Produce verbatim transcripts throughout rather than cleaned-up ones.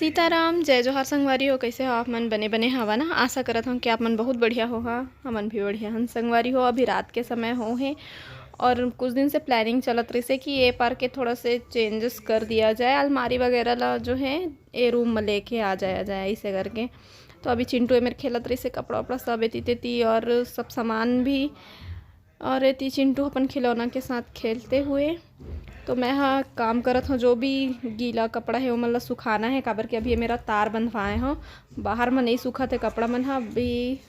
सीताराम, जय जोहार संगवारी हो। कैसे हो आप मन? बने बने हवा ना? आशा करत हूँ कि आप मन बहुत बढ़िया हो। हाँ, हमन भी बढ़िया हन संगवारी हो। अभी रात के समय हो हे और कुछ दिन से प्लानिंग चलत रहिसे कि ये पार के थोड़ा से चेंजेस कर दिया जाए, अलमारी वगैरह ला जो है ये रूम में लेके आ जाया जाए, ऐसे करके। तो अभी चिंटू ए मेर खेलत रहिसे, कपड़ा वपड़ा सब एती तेती और सब सामान भी, और एती चिंटू अपन खिलौना के साथ खेलते हुए। तो मैं हा काम करत हूँ, जो भी गीला कपड़ा है ओमन ला सुखाना है, काबर कि अभी ये मेरा तार बंधवाए हूँ, बाहर में नहीं सूखत है कपड़ा मन हा, अभी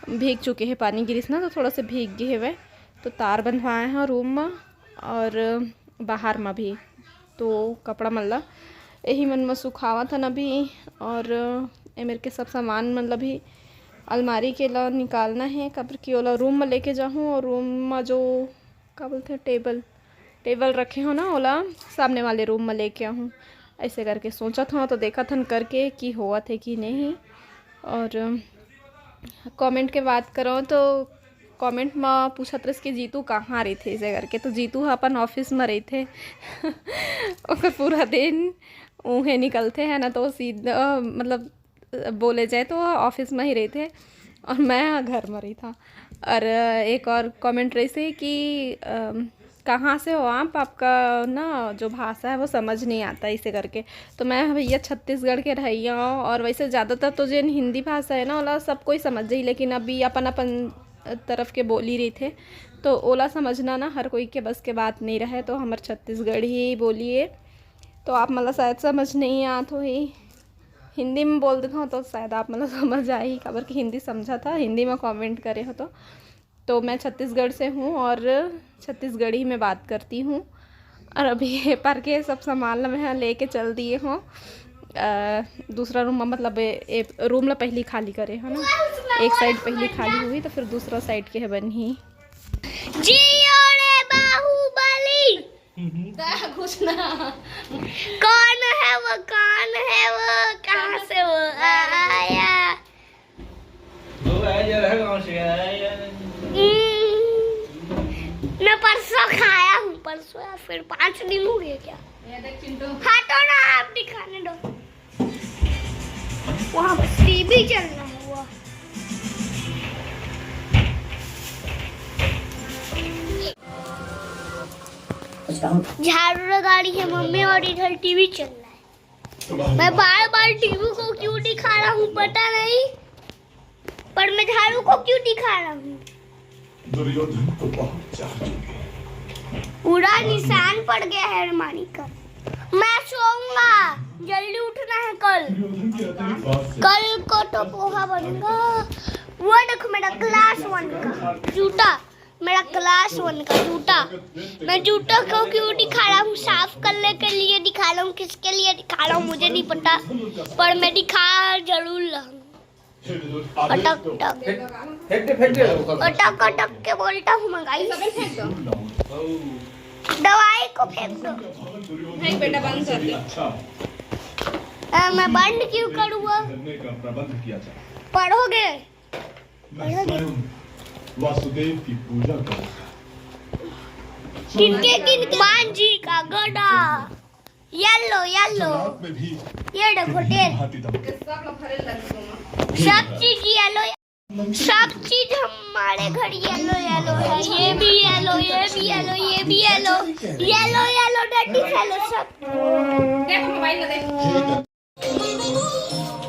भीग चुके हैं, पानी गिरिस ना तो थोड़ा से भीग गए हवे। तो तार बंधवाए हूँ रूम में और बाहर में भी, तो कपड़ा मन ला यही मन में सुखावत हन अभी। और ए मेर के सब सामान मन ला भी अलमारी के ला निकालना है, काबर कि ओला रूम में लेके जाहूँ और रूम में जो का बोलते हैं टेबल, टेबल रखे हो ना, ओला सामने वाले रूम में लेके आहूँ। ऐसे करके सोचत हूँ, तो देखत हन करके कि होवत है कि नहीं। और कमेंट के बात करो तो कमेंट में पूछत रहिस कि जीतू कहाँ रहिथे, ऐसे करके। तो जीतू ह अपन ऑफिस में रहिथे। ओकर पूरा दिन उहे निकलथे है ना, तो सीधा मतलब बोले जाए तो ऑफिस में ही रहिथे और मैं घर में रहिथा। और एक और कमेंट रहिसे कि अम, कहाँ से हो आप, आपका ना जो भाषा है वो समझ नहीं आता, इसे करके। तो मैं भैया छत्तीसगढ़ के रहइया हूँ और वैसे ज़्यादातर तो जेन हिंदी भाषा है ना ओला सब कोई समझ जाही, लेकिन अभी अपन अपन तरफ के बोली रहिथे तो ओला समझना ना हर कोई के बस के बात नहीं रहे। तो हमर छत्तीसगढ़ी बोली है, तो आप मन ला शायद समझ नहीं आत होही। हिंदी में बोल देता हूँ तो शायद आप मन ला समझ आही, काबर कि हिंदी समझा था, हिंदी में कमेंट करे हो तो। तो मैं छत्तीसगढ़ से हूँ और छत्तीसगढ़ी में बात करती हूँ। और अभी ये पर के सब सामान ला मैं लेके चल दिए हूँ। अ, दूसरा रूम में, मतलब ए, ए, रूम ला पहली खाली करे है ना, एक साइड पहली खाली हुई तो फिर दूसरा साइड के है बनही। जियो रे बाहुबली। ता घुसना। कौन है वो, कौन है वो, कहाँ से वो आया? वो है जो है, गाँव से आया है। हम्म, मैं परसों खाया हूँ, परसों या फिर पाँच दिन हो गए क्या? ये देख चिंटू। हटो ना, आप दिखाने दो। वहाँ बस टीवी चल रहा है, वो। झाड़ू लगा रही है मम्मी और इधर टीवी चल रहा है। मैं बार बार टीवी को क्यों दिखा रहा हूँ पता नहीं, पर मैं झाड़ू को क्यों दिखा रहा हूँ? दुर्योधन तो बहुत चाह चुके हैं। पूरा निशान पड़ गया है अलमारी का। मैं सोऊंगा, जल्दी उठना है कल। दुर्योधन के अतिरिक्त बात से कल को तो पोहा बनेगा। वो देखो मेरा क्लास वन का जूता, मेरा क्लास वन का जूता। मैं जूता को क्यों दिखा रहा हूँ? साफ करने के लिए दिखा रहा हूँ, किसके लिए दिखा रहा हूँ मुझे नहीं पता, पर मैं दिखा जरूर रहा हूँ। पटक पटक। फेंक दे, फेंक दे। पटक पटक के बोलता हूँ मैं गाइस। दवाई को फेंक दो। फेंक बेटा, बंद कर दे। अ, मैं बंद क्यों करूँगा? पढ़ोगे? मैं स्वयं वासुदेव की पूजा करूँगा। किनके किनके? हनुमान जी का गदा। Yellow yellow. रात में भी ये देखो टेल। हाथी दम। सब चीज येलो, सब चीज हमारे घर येलो येलो है। ये भी येलो, ये भी येलो, ये भी येलो, येलो येलो, डटी येलो सब। देख मोबाइल में देख।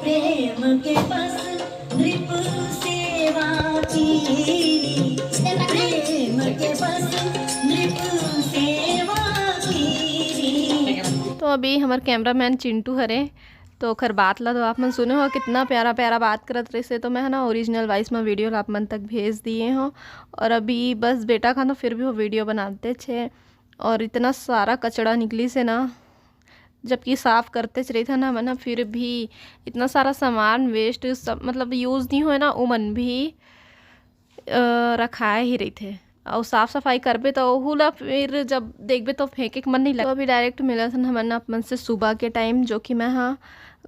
प्रेम के बस नृप सेवा की, प्रेम के बस नृप सेवा की। तो अभी हमर कैमरामैन चिंटू हरे, तो ओखर बात ला तो आप मन सुने हो, कितना प्यारा प्यारा बात करत रहिसे। तो मैं है ना ओरिजिनल वॉइस में वीडियो ला आप मन तक भेज दिए हो। और अभी बस बेटा का तो फिर भी वो वीडियो बनाते छे, और इतना सारा कचड़ा निकलिसे ना, जबकि साफ करतेच रहिथन हमन ह, फिर भी इतना सारा सामान वेस्ट सब, मतलब यूज नहीं होए ना, ओमन भी अ, रखाए ही रहिथे। अउ साफ सफाई करबे त ओहू ला फिर जब देखबे तो फेंके के मन नहीं लगता। तो अभी डायरेक्ट मिलत हन हमन आप मन से सुबह के टाइम, जो कि मैं हाँ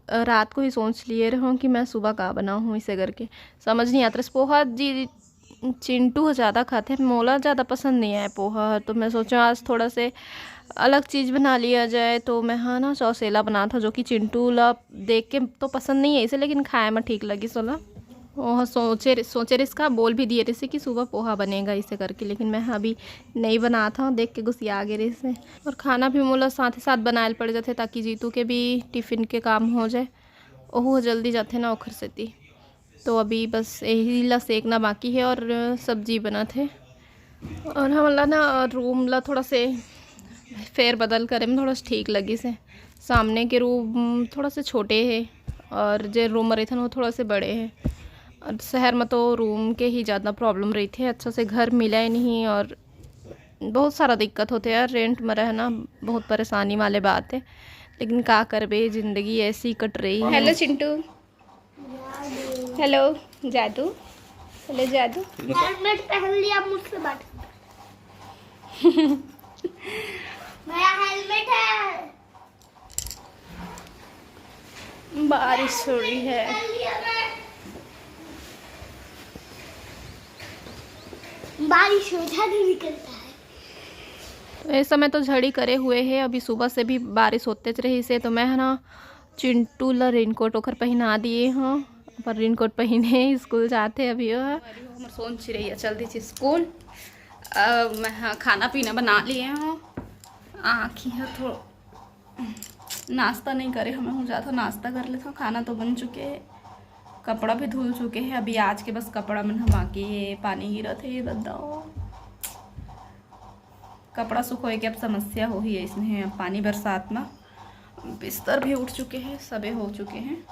अ, रात को ही सोच लिए रहूँ कि मैं सुबह का बनाऊँ इसे करके। समझ नहीं आता रहिस। पोहा जी चिंटू ह ज़्यादा खाथे, मोला ज़्यादा पसंद नहीं आए पोहा ह। तो मैं सोचा आज थोड़ा से अलग चीज़ बना लिया जाए, तो मैं ह ना सौसेला बनात हौं, जो कि चिंटू ला देख के तो पसंद नहीं है इसे, लेकिन खाए में ठीक लगिस ओला। वो सोचे सोचे रिहिस का, बोल भी दिए रिहिस कि सुबह पोहा बनेगा इसे करके, लेकिन मैं ह अभी नहीं बनात हौं, देख के गुस्सिया गे रिहिस। और खाना भी मोला साथ ही साथ बनाए ल पड़ जाथे, ताकि जीतू के भी टिफिन के काम हो जाए, ओहू जल्दी जाथे ना ओखर सेती। तो अभी बस यही ला सेकना बाकी है और सब्जी बनत है। और हमला ना रूम ला थोड़ा से फेर बदल करे में थोड़ा सा ठीक लगिस हे। सामने के रूम थोड़ा से छोटे है और जे रूम में रहिथन वो थोड़ा से बड़े है। और शहर में तो रूम के ही ज़्यादा प्रॉब्लम रहिथे, अच्छा से घर मिले नहीं और बहुत सारा दिक्कत होथे यार, रेंट में रहना बहुत परेशानी वाले बात है, लेकिन का करबे, जिंदगी ऐसी कट रही है। हेलो चिंटू। हेलो जादू। हेलो जादू। हेलमेट पहन लिया, मुझसे बात। मेरा हेलमेट है। बारिश हो रही है। पहन लिया मैं। बारिश में झड़ी निकलता है। तो ये समय तो झड़ी करे हुए है, अभी सुबह से भी बारिश होतेच रहिस हे। तो मैं ह ना चिंटू ला रेनकोट ओकर पहिना दिए हौं, पर रेनकोट पहिने स्कूल जाथे अभी वो ह। हमर सोन चिरैया चल दिस स्कूल। अब मैं ह खाना पीना बना लिए हौं। आँखी ह थोड़ा नाश्ता नहीं करे हमें, हूँ जाता नाश्ता कर लेता। खाना तो बन चुके है, कपड़ा भी धुल चुके हैं। अभी आज के बस कपड़ा मन ह बाकी है, पानी गिरत है, ये बताओ। कपड़ा सुखोए के अब समस्या होही, इसने अब पानी बरसात में। बिस्तर भी उठ चुके हैं, सबे हो चुके हैं।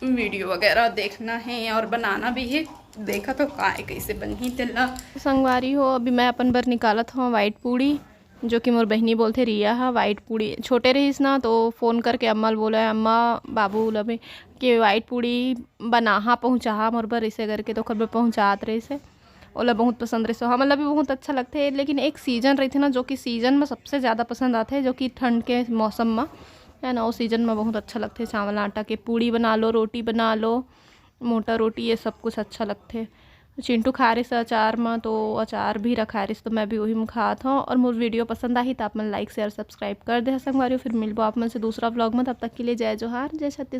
वीडियो वगैरह देखना है और बनाना भी है, देखा तो का है कैसे बनही तेला। संगवारी हो, अभी मैं अपन बर निकालत हौं वाइट पूड़ी, जो कि मोर बहिनी बोलथे रिया ह। वाइट पूड़ी छोटे रहिस ना, तो फोन करके अम्मा ल बोले, अम्मा बाबू ल भी कि वाइट पूड़ी बनाहा पहुँचाहा मोर बर, इसे करके तो ओकर बर पहुँचात रहिस हे। ओला बहुत पसंद रहिस, हमन ला भी बहुत अच्छा लगथे। लेकिन एक सीजन रहिथे ना, जो कि सीजन में सबसे ज़्यादा पसंद आथे, जो कि ठंड के मौसम में, है ना, वो सीजन में बहुत अच्छा लगथे। चावल आटा के पूड़ी बना लो, रोटी बना लो, मोटा रोटी, ये सब कुछ अच्छा लगथे। चिंटू खा रहिस अचार म, तो अचार भी रखा रहिस, तो मैं भी वही म खात हौं। और मोर वीडियो पसंद आही, तो आप मन लाइक, शेयर, सब्सक्राइब कर दे संगवारी हो। फिर मिलबो आप मन से दूसरा व्लॉग में, तब तक के लिए जय जोहार, जय छत्तीसगढ़।